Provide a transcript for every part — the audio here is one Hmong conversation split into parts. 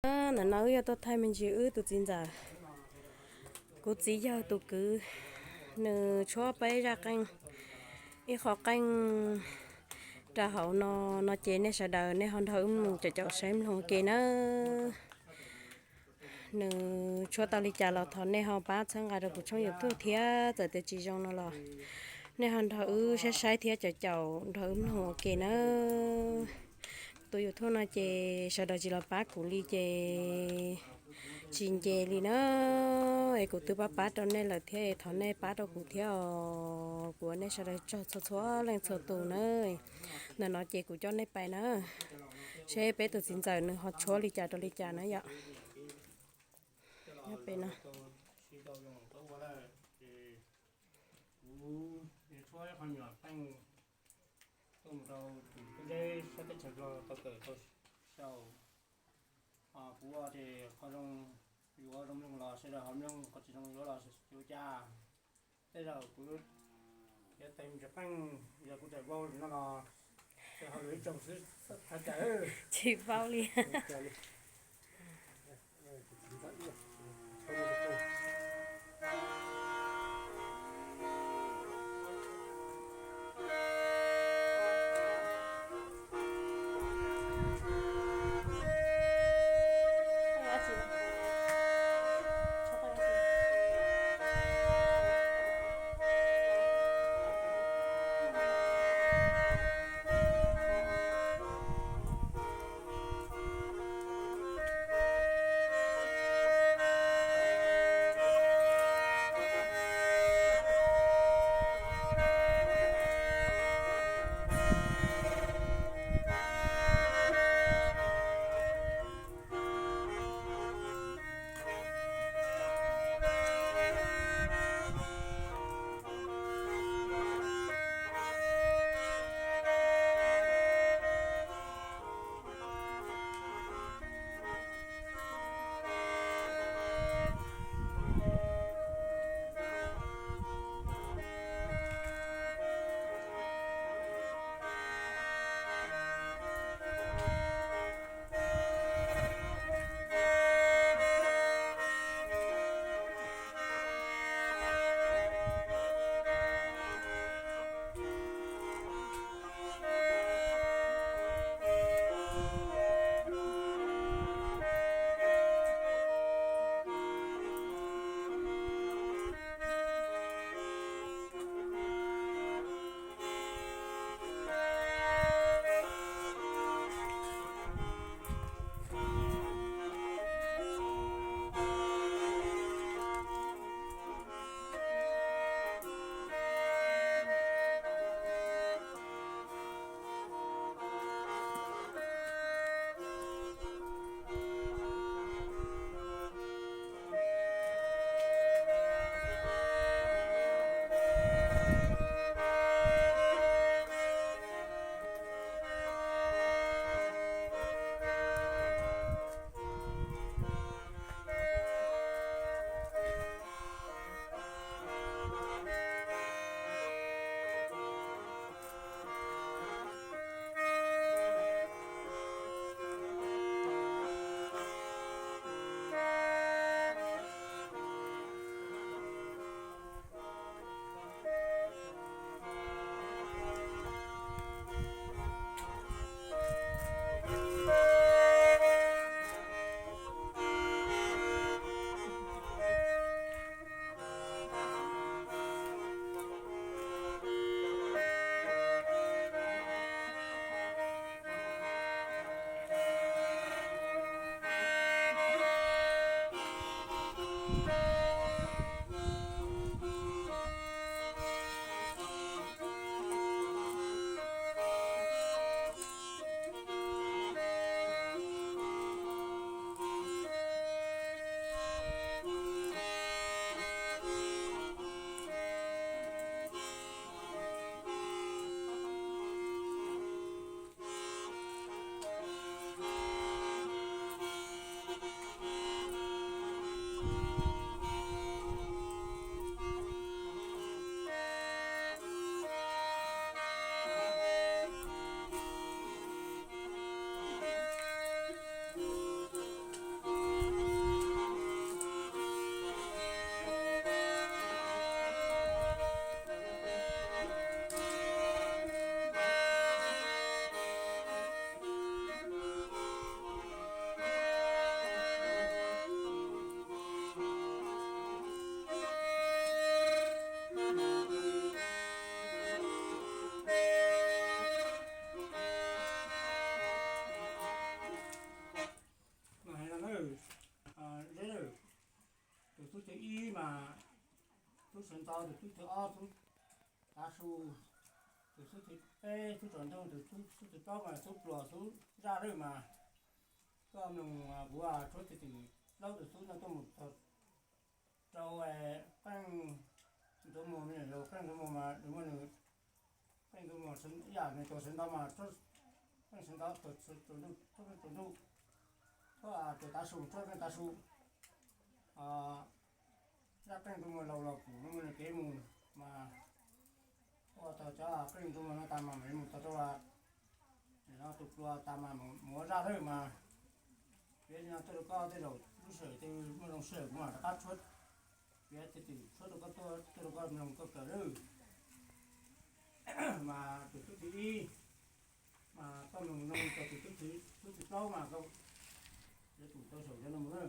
Ntawm no wb yuav tuaj thaij me ntsis wb tus txiv ntxawm, kuv txiv yawg tus kwv, nws tshuab peb zaj qeej, ib qho qeej rau hauv no, no ces nej sawv daws nej ho nrog wb mus caum caum saib mloog ua ke nawb. Nws tshuab tau li cas los thov nej ho pab txhawb nqa rau kuv tshooj YouTube thiab, txawm tias tsis zoo no los nej ho nrog wb saib saib thiab caum caum nrog wb mloog ua ke nawb. Tus YouTube no ces sawv daws tsis los pab kuv li ces tsis nce li na. Es kuv twb pab pab rau nej lawm thiab es thov nej pab rau kuv thiab os. Kuv ua nej sawv daws tsaug txhua txhua leej txhua tus na. Ntawm no ces kuv coj nej pais na, seb peb tus txiv ntxawm nws ho tshuab li cas rau li cas na yom. Nyob pem no. Kuv tshuab ib qho nyuam qeej tuaj mus rau tus tub deb sab teb chaws Nplog tau kawm tau sau. Kuv ua ces qhov zoo yuav zoo mloog los sawv daws ho mloog, qhov tsis zoo yuav los tsis ua cas. Tej zaum kuv yuav tes mus tsis qeej, yog kuv tawm vau no los sawv daws ho lwm ib tsoom xwb, txhob txhawj. Tsis paub li. Tub thib ib mas tub sawv ntxov, tus tub thib ob tub tav su, tus tub thib peb tub tsaus ntuj, tus tub thib plaub mas tub pluas tub zaj lawm mas. Koj mloog kuv tshuab txiv twm plaub tus tub no tuaj mus txog rau qeej ntuv muag, qeej ntuv muag mas nws muaj nws qeej ntuv muag ib yam nws tuag sawv ntxov mas qeej sawv ntxov, tuag qeej tsaus ntuj, tuag tav su, tuag qeej tav su. Zaj qeej ntuv muag laus los kuv muaj nws kev mus mas ua tau cov qeej ntuv muag no tas mas mam mus txog rau tus pluas tas mas mus ua zaj lawm mas. Piav li no tuaj rau koj tej zaum lub sij hawm twg muaj zoo sij hawm kuv mam rov qab tshuab, piav txiv twm tshuab rau koj tuaj, tuaj rau koj mloog koj kawm lawm. Mas tus tub thib ib mas koj mloog no, tus tub thib, tub thib plaub mas koj yuav tsum tau saum cov no mus na.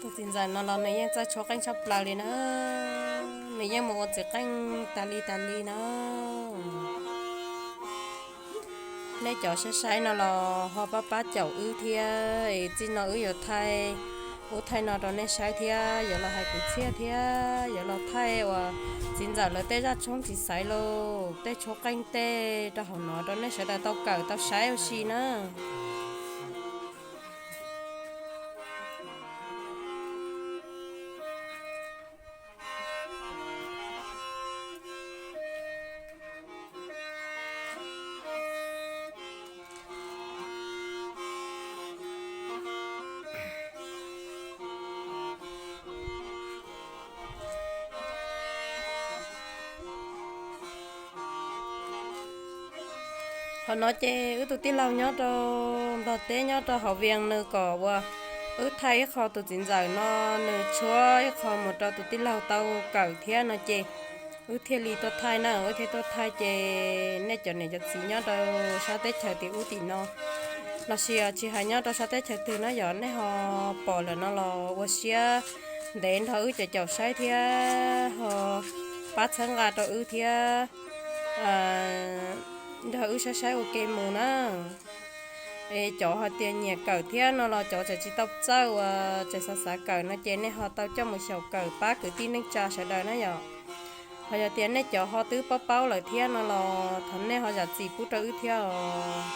Tus txiv ntxawm no los nws yeej txawj tshuab qeej tshaj plaws li na. Nws yeej mus ua txiv qeej tas li tas li na. Nej cov saib saib no los ho pab pab caum wb thiab, es txij no wb yuav thaij ub thaij no rau nej saib thiab, yuav los hais kwv txhiaj thiab, yuav los thaij uas txiv ntxawm lawv tej zaj tshoob txiv xaiv los tej tshuab qeej tej rau hauv no rau nej sawv daws tau kawm tau saib ua si na. Qhov no ces wb tus tij laug nyob rau Nplog teb nyob rau hauv Vias nws kom uas wb thaij ib qho tus txiv ntxawm no nws tshuab ib qho mus rau tus tij laug tau kawm thiab no ces Wb thiaj li tuaj thaij na, wb thiaj tuaj thaij ces nej cov niam cov txiv nyob rau sab teb chaws tim ub tim no, los sis tsis hais nyob rau sab teb chaws twg no yog nej ho pom lawm no los ua siab ntev nrog wb caum caum saib thiab ho pab txhawb nqa rau wb thiab nrog wb saib saib ua ke mus na. Es cov hais tias nyiam kawm thiab no los cov tseem tsis tau txawj uas tseem xav xav kawm no ces nej ho tau coj mus xyaum kawm pab kwv tij neej tsa sawv daws na yom. Ho yog tias nej cov ho twb paub paub lawm thiab no los thov nej ho zam txim pub rau wb thiab os.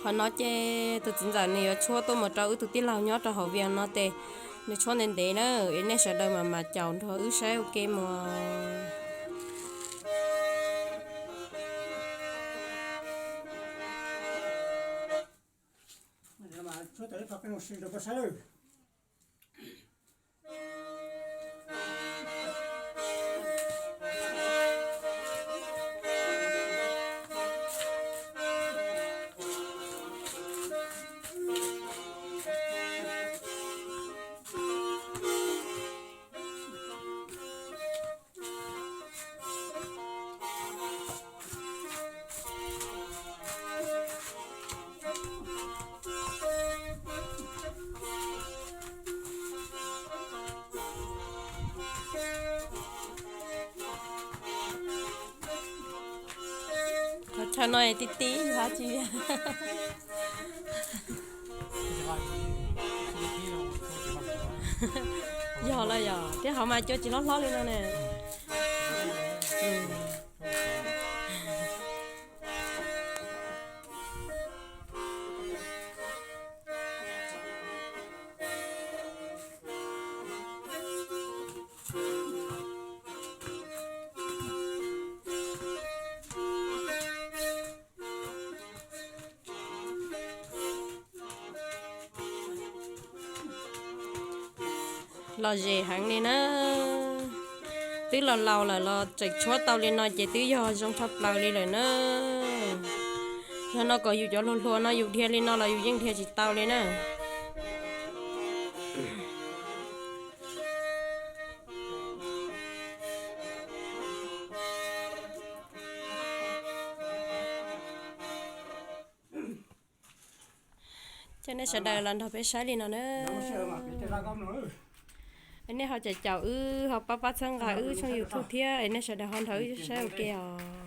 Qhov no ces tus txiv ntxawm nws yuav tshuab tuaj mus rau wb tus tij laug nyob rau hauv Vias no ces nws tshuab ntev ntev na, es nej sawv daws mam mam caum nrog wb saib ua ke mus. Qhov chaw no ti ti hab tsi. Yog lawm yog, thiab hauv mas cua tsis loj hlob li no ne. Lom zem heev li na. Twb los laus lawm los tseem tshuab tau li no ces twb yog zoo tshaj plaws li lawm na. Yog no kom yus cov hluas hluas no yus dhia li no los yus yeej dhia tsis tau li na. Coj nej sawv daws los nrog peb saib li no na. Es nej ho caum caum wb, ho pab pab txhawb nqa wb tshooj YouTube thiab, es nej sawv daws ho nrog wb saib ua ke os.